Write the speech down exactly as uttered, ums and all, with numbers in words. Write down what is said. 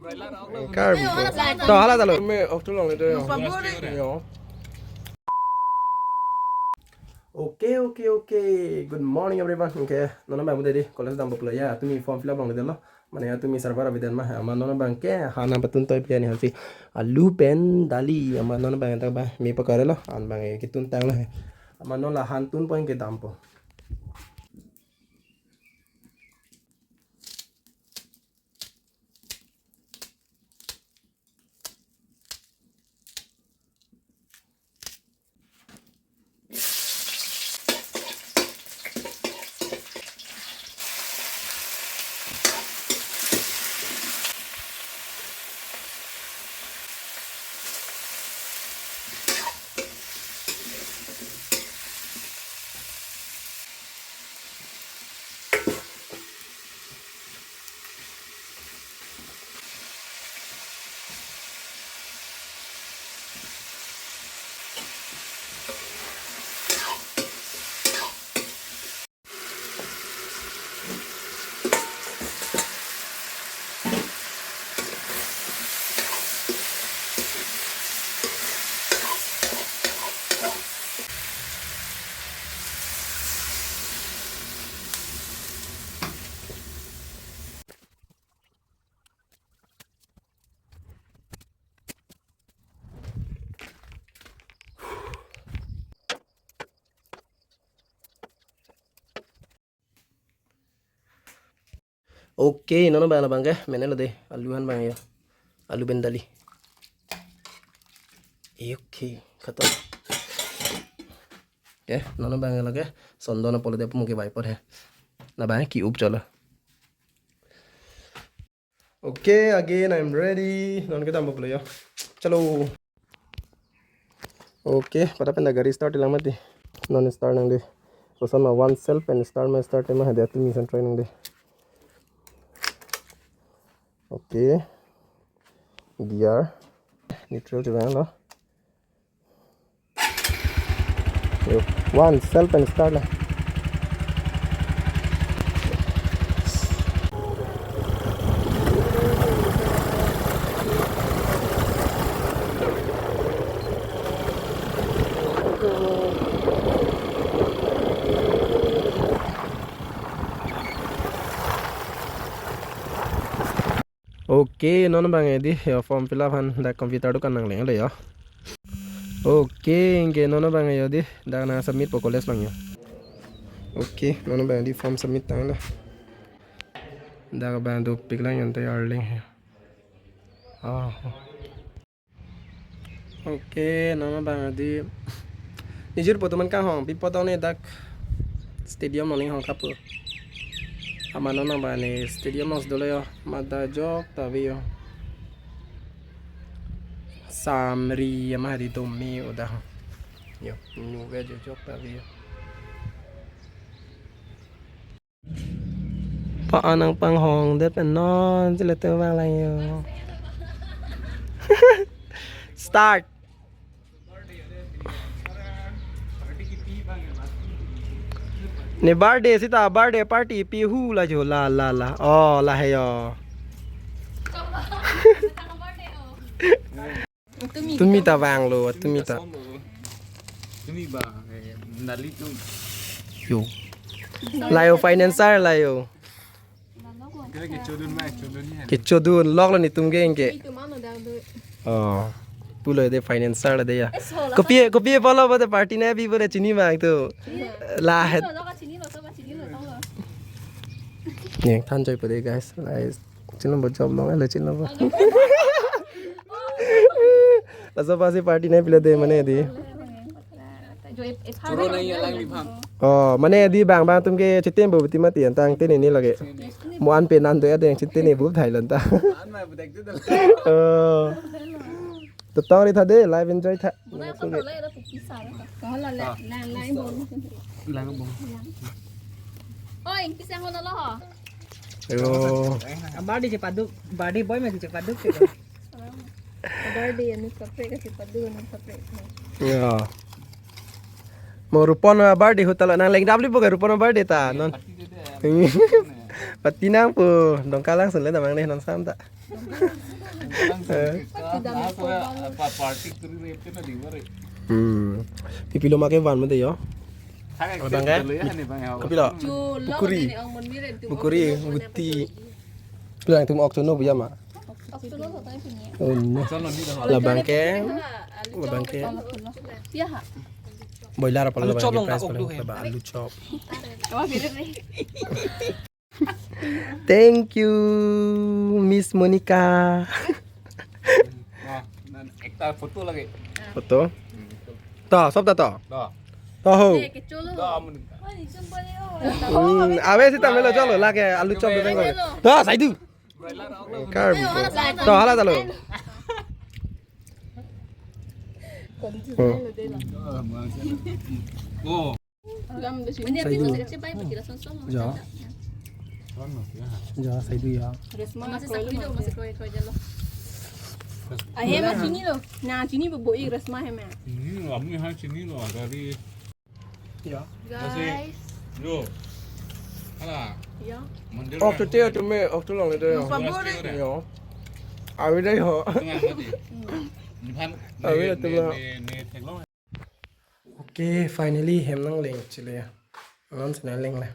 Karbi. To hala talo. Me off to long ito yo. Yo. Okay, okay, okay. Good morning, everyone. Okay, non abang pu dei college dampo pulo ya. Tumi form fill up long dei lo. Mane tumi server abang dei ma. Amat non abang ke hana patun toi piani hansi. Alu pen dali. Amat non abang ta ba me pakare lo. An abang ke tun tanglo he. Amat non la han tun point ke dampo. Okay, non abang abang ke, mene lo dei, alu han abang yo. Alu pen dali. Okay, khatam. Okay, non abang lake, sondon apolo dei pumuke bai por he. Na abang ki up cholo. Okay, again, I'm ready. Non ke dampo pulo yo. Chalo. Okay, pada pen da gari start lang mati. Non start nang dei. Koson ma one self and start ma start ma hadi tumi san try nang dei. Okay. Gear. Neutral chevang lo. Yo, one self and start lah. Okay, non abang dei yo, form fill up han dak computer dukan nangleng lo yo. Okay, anke non abang yo dei, dak nang submit po college along yo. Okay, non abang dei form submit tanglo. Dak abang dopik lang yo, ante arleng he. Ah. Okay, non abang dei. Nijor po atum an kanghong, pi po tong ne dak stadium along hong kapu. Amat non abang ne stadium along si dolo yo, amat dak jok ta ave yo. Samri amat hadi dome udah. Yo, nu ve jok jok ta ave yo. Pa-an nangpanghong det pen non chile te vang lang yo. Start. Ne birthday sita birthday party pi hu la jo la la la. Oh, la he yo. Tumi ta vanglo, tumi ta. Tumi ba, eh, nali tum. Yo. La yo financer la yo. Kira kechodun ma, chodun ni. Kechodun lok lo netum ke anke. Oh. Pulo dei financer dei ya. Kopi, kopi apotlo bote party nangpi bote chini ma itu. La het. Neng than choi po dei guys. Guys. Chinlo bo job long, hello chinlo bo. Laso apotsi party nangpilo dei mane dei. Choro nang ya lang ni bang. Oh, mane dei bang bang atum ke chitim bo ti mati an tang tene ni lage. Mo an pe nan do ya deng chitene bu thai lon ta. An ma bu dek tu dal. Oh. To tong ri tha dei, live enjoy tha. Lang bong. Oi, kisa hono lo ho. Ayo. Birthday chepaduk, birthday boy masi chepaduk. Birthday anu kapre kasi padu anu kapre. Ya. Mo Rupon birthday hotel nangleng dapli po ke Rupon birthday ta non. Pati nangpo dongkalang sun le damang dei non sam ta. Party kuri rep na di bare. Hmm. Pipilo ma ke van mate yo. Abang ke? Kopilo? Pukuri. Pukuri, buti. Bilang tum ok chono bu ya ma. Oh, no. Labang ke. Labang ke. Boiler apa labang ke? Price paling labang alu chop. Thank you, Miss Monica. Ekta photo lagi. Photo? To, sob ta to. To. To ho. To, mun. Hmm, ave sita melo cholo lake alu chop deng ko. To, sai du. Kar. To, hala chalo. Hmm. Oh. Sai du. Ja. Ja, sai du ya. Ahem ma chini lo. Na chini bo boi rasma hem ya. Chini lo, apni ha chini lo, agari. Ya. Guys. Yo. Hala. Ya. Mandir. Ok, tu te tu me, ok, tu long itu ya. Pabor. Ya. Awi dai ho. Tengah mati. Niphan. Awi ne, tu ne, lah. Ne, ne, theklong. Okay, finally hem nangleng chile ya. Non sene leng le.